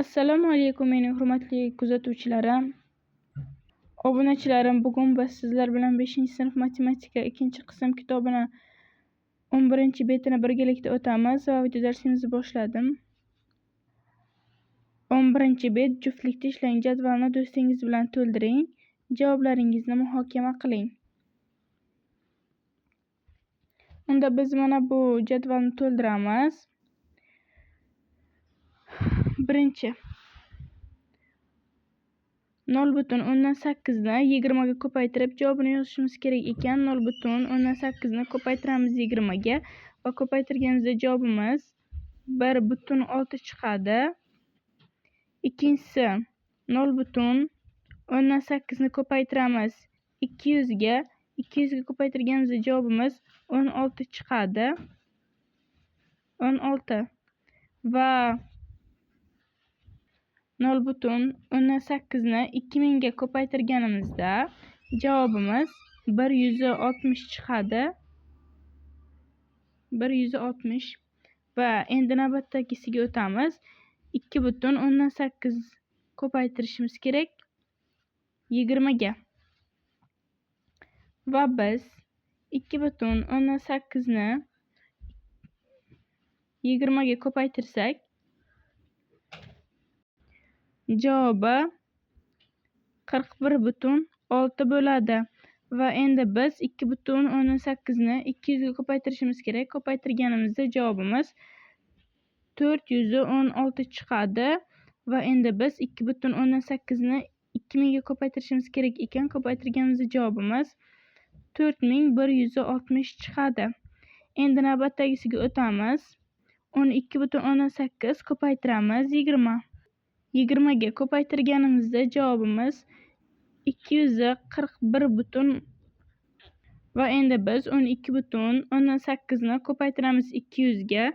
Assalomu alaykum mening hurmatli kuzatuvchilarim, obunachilarim. Bugun biz sizlar bilan 5-sinf matematika 2-qism kitobini 11-betini birgalikda o'tamiz va video darsimizni boshladim. 11-bet juftlikda ishlang. Jadvalni do'stingiz bilan to'ldiring. Javoblaringizni muhokama qiling. Unda biz mana bu jadvalni to'ldiramiz. Birinchi 0,8 ni 20 ga ko'paytirib javobini yozishimiz kerak ekan. 0,8 ni ko'paytiramiz 20 ga va ko'paytirganimizda javobimiz 1,6 chiqadi. Ikkinchisi 0,8 ni ko'paytiramiz 200 ga, 200 ga ko'paytirganimizda javobimiz 16 chiqadi. 16 va 0,8 ni 2000 ga ko'paytirganimizda javobimiz 160 chiqadi. 160 va endi navbatdagisiga o'tamiz. 2,8 ko'paytirishimiz kerak 20 ga. Va biz 2,8 ni 20 ga ko'paytirsak javobi 41,6 bo'ladi. Va endi biz 2,8 ni 200 ga ko'paytirishimiz kerak. Ko'paytirganimizda javobimiz 416 chiqadi. Va endi biz 2,8 ni 2000 ga ko'paytirishimiz kerak ekan. Ko'paytirganimizda javobimiz 4160 chiqadi. Endi navbatdagisiga o'tamiz. 12,8 ko'paytiramiz 20. 20 ga ko'paytirganimizda javobimiz 241, va endi biz 12,8 ni ko'paytiramiz 200 ga.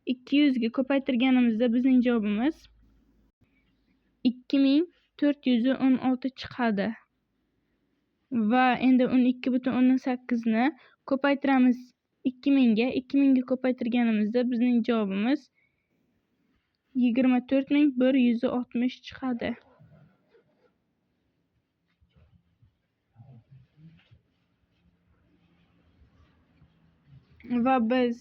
200 ga ko'paytirganimizda bizning javobimiz 2416 chiqadi. Va endi 12,8 ni ko'paytiramiz 2000 ga. 2000 ga ko'paytirganimizda bizning javobimiz 24160 chiqadi. Va biz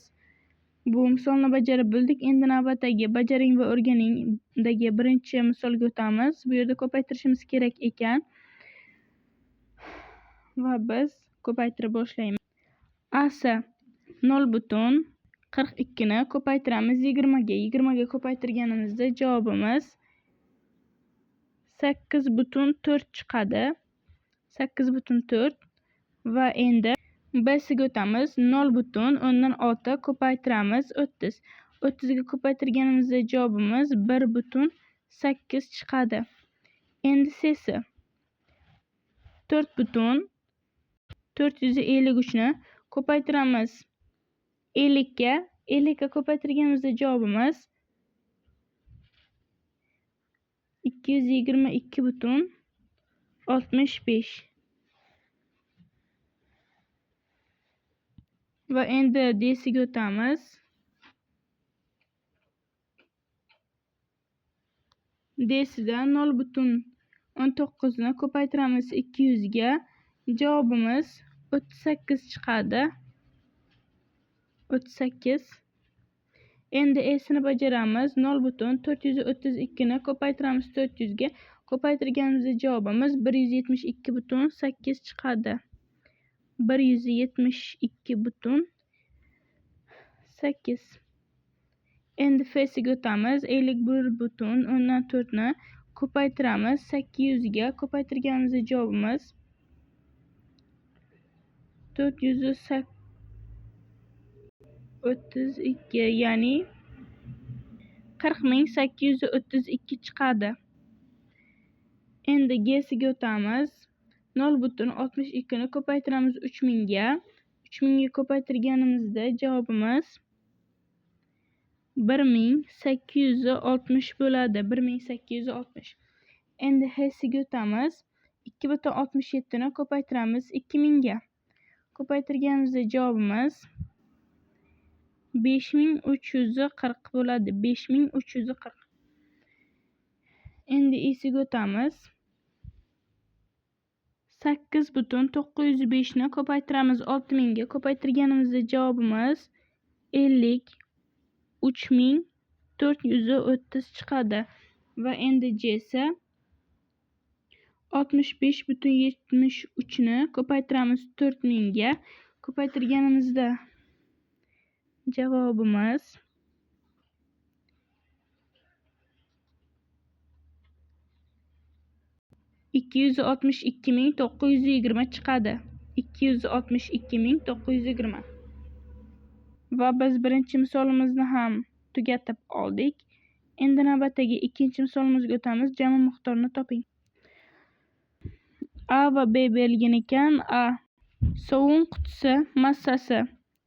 bu misolni bajarib bildik. Endi navbatdagi bajaring va o'rganingdagi birinchi misolga o'tamiz. Bu yerda ko'paytirishimiz kerak ekan. Va biz ko'paytirib boshlaymiz. A si 0,42 ni ko'paytiramiz 20 ga. 20 ga ko'paytirganimizda javobimiz 8,4 chiqadi. 8,4 va endi B siga o'tamiz. 0,6 ko'paytiramiz 30. 30 ga ko'paytirganimizda javobimiz 1,8 chiqadi. Endi C si 4,453 ni ko'paytiramiz 50 ga. 50 ga ko'paytirganimizda javobimiz 222,65. Va endi D siga o'tamiz. D sida 0,19 ni ko'paytiramiz 200 ga. Javobimiz 38 chiqadi. 38. Endi E sini bajaramiz. 0,432 ni ko'paytiramiz 400 ga. Ko'paytirganimizda javobimiz 172,8 chiqadi. 172,8. Endi F siga o'tamiz. 51,4 ni ko'paytiramiz 800 ga. Ko'paytirganimizda javobimiz 432, ya'ni 40832 chiqadi. Endi G siga o'tamiz. 0,62 ni ko'paytiramiz 3000 ga. 3000 ga ko'paytirganimizda javobimiz 1860 bo'ladi. 1860. Endi H siga o'tamiz. 2,67 ni ko'paytiramiz 2000 ga. Ko'paytirganimizda javobimiz 5340 bo'ladi. 5340. Endi isiga o'tamiz. 8,905 ni ko'paytiramiz 6000 ga. Ko'paytirganimizda javobimiz 53430 chiqadi. Va endi J'si 65,73 ni ko'paytiramiz 4000 ga. Ko'paytirganimizda javobimiz 262 920 chiqadi. 262 920. Va biz birinchi misolimizni ham tugatib oldik. Endi navbatdagi ikkinchi misolimizga o'tamiz. Jami miqdorini toping. A va B berilgan ekan. A sovun qutisi massasi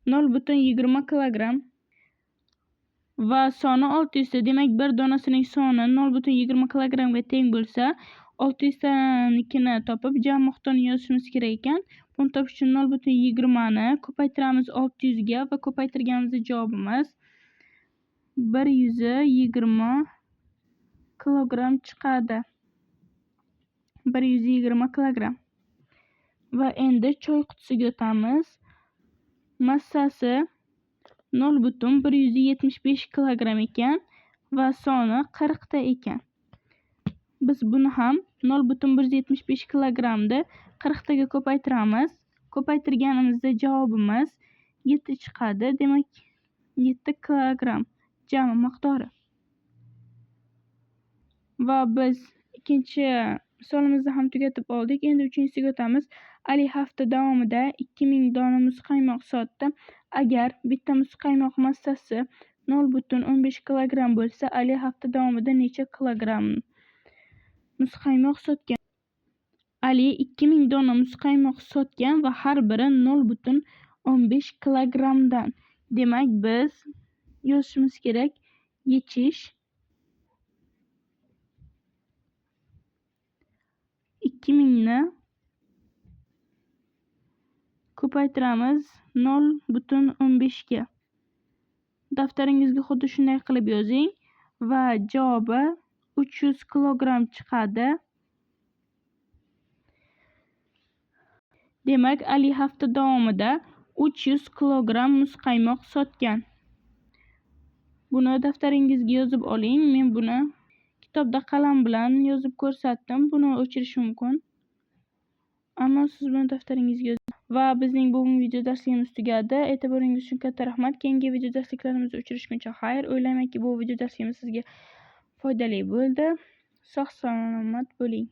0,20 kilogramm va soni 600 ta. Demak, bir donasining soni 0,20 kilogrammga teng bo'lsa, 600 tanikini topib, jami miqdorini yozishimiz kerak ekan. Buni topish uchun 0,20 ni ko'paytiramiz 600 ga va ko'paytirganimizda javobimiz 120 kilogramm chiqadi. 120 kilogramm. Va endi choy qutisiga o'tamiz. Massasi 0,175 kilogramm ekan va soni 40 ta ekan. Biz buni ham 0,175 kilogrammni 40 taga ko'paytiramiz. Ko'paytirganimizda javobimiz 7 chiqadi. Demak, 7 kilogramm jami miqdori. Va biz ikkinchi misolimizni ham tugatib oldik. Endi uchinchisiga o'tamiz. Ali hafta davomida 2000 dona muzqaymoq sotdi. Agar bitta muzqaymoq massasi 0,15 kilogramm bo'lsa, Ali hafta davomida necha kilogramm muzqaymoq sotgan? Ali 2000 dona muzqaymoq sotgan va har biri 0,15 kilogrammdan. Demak, biz yozishimiz kerak yechish 2000 ni ko'paytiramiz 0,15 ga. Daftaringizga xuddi shunday qilib yozing va javobi 300 kilogramm chiqadi. Demak, Ali hafta davomida 300 kilogramm muzqaymoq sotgan. Buni daftaringizga yozib oling. Men buni kitobda qalam bilan yozib ko'rsatdim. Buni o'chirish mumkin. Ammo siz buni daftaringizga yozing. Va bizning bugungi video darsligimiz tugadi. E'tiboringiz uchun katta rahmat. Keyingi video darsliklarimizda uchrashguncha xayr. O'ylaymanki, bu video darsligimiz sizga foydali bo'ldi. Sog' salomat bo'ling.